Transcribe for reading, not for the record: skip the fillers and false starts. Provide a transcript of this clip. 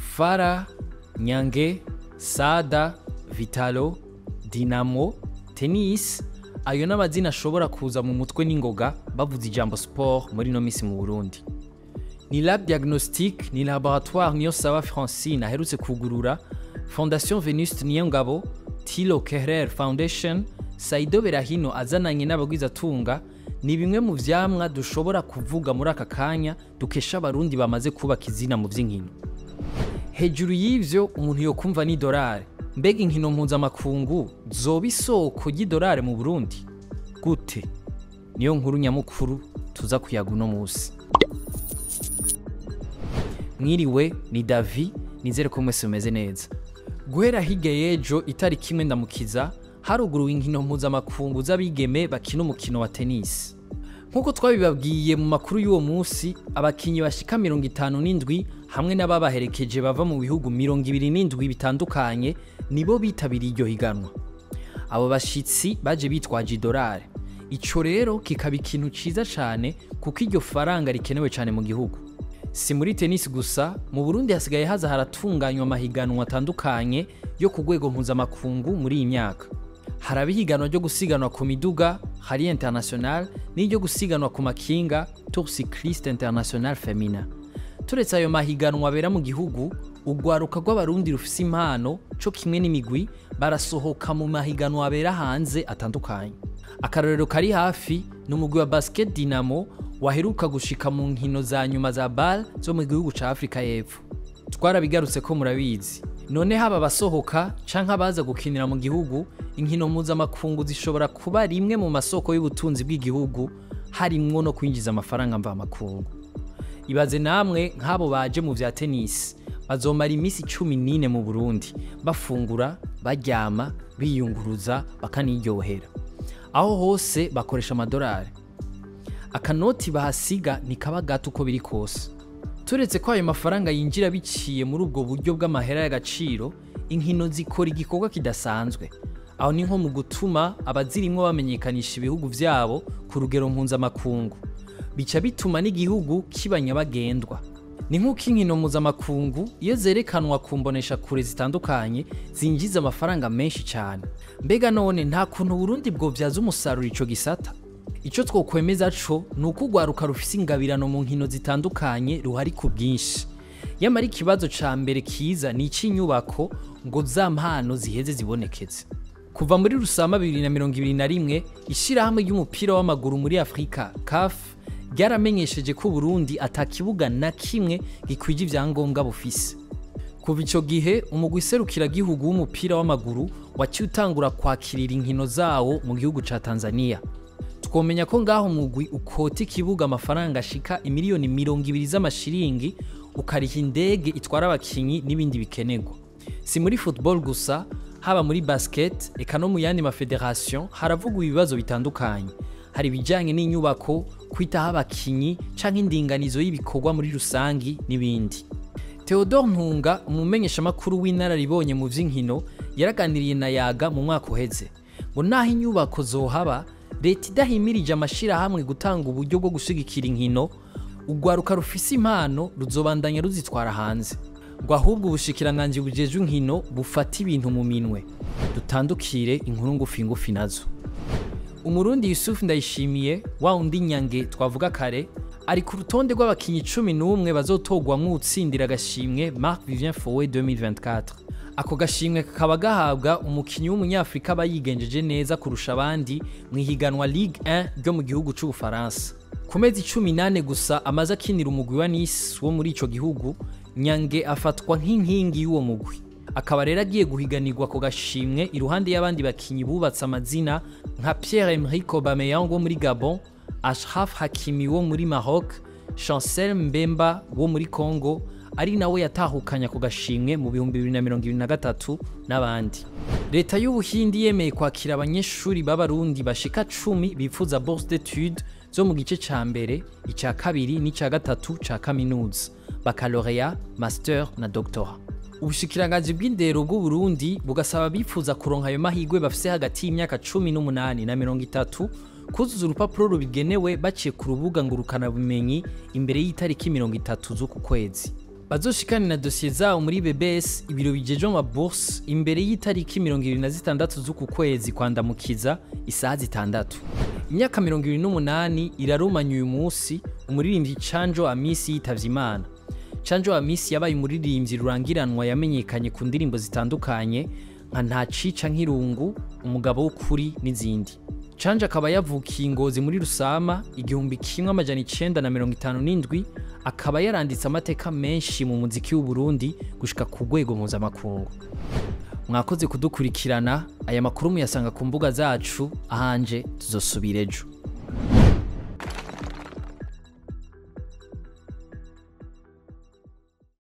Fara, Nyange, Sada, Vitalo, Dinamo, Tennis, ayo n'amazina ashobora kuza mu mutwe n'ingoga bavuze ijambo sport muri ino minsi mu Burundi. Ni lab diagnostic, ni laboratoire Niyonsaba Francine aherutse kugurura, Fondation Venuste Niyongabo, Tilo Kerer Foundation, Saido Berahino azananye n'abagwizatunga, ni bimwe mu vyamwa dushobora kuvuga muri aka kanya dukesha Abarundi bamaze kubaka izina mu vy'inkino. Hejuru y'ivyo umuntu yokumva ni dolari. Mbega inkino mpuzamakungu zoba isoko ry'idolari mu Burundi? Gute? Niyo nkuru nyamukuru tuza kuyaga uno musi. Mwiriwe, ni Davi, nizere ko mwese mumeze neza. Guhera hirya y'ejo itariki 1 Ndamukiza haruguruwe inkino mpuzamakungu z'abigeme bakina umukino wa tennis. Nkuko twabibabwiye mu makuru y'uwo musi, abakinyi bashika 57 hamwe n'ababaherekeje bava mu bihugu 27 bitandukanye nibo bitabiriye iryo higanwa. Abo bashitsi baje bitwaje idolari. Ico rero kikaba ikintu ciza cane kuko iryo faranga rikenewe cane mu gihugu. Si muri tennis gusa, mu Burundi hasigaye haza haratunganywa amahiganwa atandukanye yo ku rwego mpuzamakungu muri iyi myaka. Haraba ihiganwa ryo gusiganwa ku miduga Rallye International n'iryo gusiganwa ku makinga Tour Cycliste International Femina. Turetse ayo mahiganwa abera mu gihugu, urwaruka rw'Abarundi rufise impano co kimwe n'imigwi barasohoka mu mahiganwa abera hanze atandukanye. Akarorero kari hafi ni umugwi wa Basket Dinamo waheruka gushika mu nkino za nyuma za BAL zo mu gihugu ca Afrika y'Epfo. Twarabigarutse ko murabizi. None haba abasohoka canke abaza gukinira mu gihugu, inkino mpuzamakungu zishobora kuba rimwe mu masoko y'ubutunzi bw'igihugu, harimwo no kwinjiza amafaranga mvamakungu. Ibaze namwe nk'abo baje mu vya tennis, bazomara imisi 14 mu Burundi, bafungura, baryama, biyunguruza, bakaniryohera. Aho hose bakoresha amadolari. Akanoti bahasiga ntikaba gato uko biri kose. Turetse ko ayo mafaranga yinjira biciye muri ubwo buryo bw'amahera y'agaciro, inkino zikora igikorwa kidasanzwe. Aho ni nko mu gutuma abazirimwo bamenyekanisha ibihugu vyabo ku rugero mpuzamakungu. Bica bituma n'igihugu kiba nyabagendwa. Ni nk'uko inkino mpuzamakungu iyo zerekanwa ku mboneshakure zitandukanye zinjiza amafaranga menshi cyane. Mbega none nta kuntu Burundi bwovyaza umusaruro ico gisata? Ico twokwemeza co ni uko urwaruka rufise ingabirano mu nkino zitandukanye ruhari ku bwinshi. Yamara ikibazo ca mbere kiza ni ic'inyubako ngo za mpano ziheze zibonekeze. Kuva muri Rusama 2021, ishirahamwe ry'umupira w'amaguru muri Afrika CAF ryaramenyesheje ko Burundi ata kibuga na kimwe gikwije ivyangombwa bufise. Kuva ico gihe umugwi serukiragihugu w'umupira w'amaguru waciye utangura kwakirira inkino zawo mu gihugu ca Tanzania. Twomenya ko ngaho umugwi ukota ikibuga amafaranga ashika imiliyoni 20 z'amashiringi, ukariha indege itwara abakinyi n'ibindi bikenerwa. Si muri football gusa, haba muri basket eka no mu yandi ma federation haravugwa ibibazo bitandukanye. Hari ibijanye n'inyubako, kwitaho abakinyi canke indinganizo y'ibikorwa muri rusangi n'ibindi. Theodore Ntunga, umumenyeshamakuru w'inararibonye mu vy'inkino, yaraganiriye na Yaga mu mwaka uheze. Ngo naho inyubako zohaba, leta idahimirije amashirahamwe gutanga uburyo bwo gushigikira inkino, urwaruka rufise impano ruzobandanya ruzitwara hanze. Ngo ahubwo ubushikiranganji bujejwe inkino bufata ibintu mu minwe. Dutandukire inkuru ngufi ngufi nazo. Umurundi Yusuf Ndayishimiye, wa undi Nyange twavuga kare, ari ku rutonde rw'abakinyi 11 bazotogwamwo utsindira agashimwe Marc Vivien Foé 2024. Ako gashimwe kakaba gahabwa umukinyi w'umunyafrika aba yigenjeje neza kurusha abandi mu ihiganwa Ligue 1 ryo mu gihugu c'Ubufaransa. Ku mezi 18 gusa amaze akinira umugwi wa Nice wo muri ico gihugu, Nyange afatwa nk'inkingi y'uwo mugwi. Akaba rero agiye guhiganirwa ako gashimwe iruhande y'abandi bakinyi bubatse amazina nka Pierre-Emerick Aubameyang wo muri Gabon, Achraf Hakimi wo muri Maroc, Chancel Mbemba wo muri Congo, ari nawe yatahukanye ako gashimwe mu 2023 n'abandi. Leta y'Ubuhindi yemeye kwakira abanyeshuri b'Abarundi bashika 10 bifuza bourse d'études zo mu gice ca mbere, ica kabiri n'ica gatatu ca kaminuza, baccalauréat, master na doctorat. Ubushikiranganji bw'indero bw'u Burundi bugasaba abifuza kuronka ayo mahigwe bafise hagati y'imyaka 18 na 30 kuzuza urupapuro rubigenewe baciye ku rubuga ngurukanabumenyi imbere y'itariki 30 z'uku kwezi. Bazoshikane na dosiye zabo muri BBS, ibiro bijejwe ama bourse, imbere y'itariki 26 z'uku kwezi kwa Ndamukiza isaha 6. Imyaka 28 irarumanye uyu munsi umuririmbyi Canjo Amisi yitavye Imana. Canjo Amisi yabaye umuririmbyi rurangiranwa, yamenyekanye ku ndirimbo zitandukanye nka Ntacica nk'irungu, Umugabo w'ukuri n'izindi. Canjo akaba yavukiye Ngozi muri Rusama 1957, akaba yaranditse amateka menshi mu muziki w'u Burundi gushika ku rwego mpuzamakungu. Mwakoze kudukurikirana. Aya makuru muyasanga ku mbuga zacu. Ahanje tuzosubira ejo.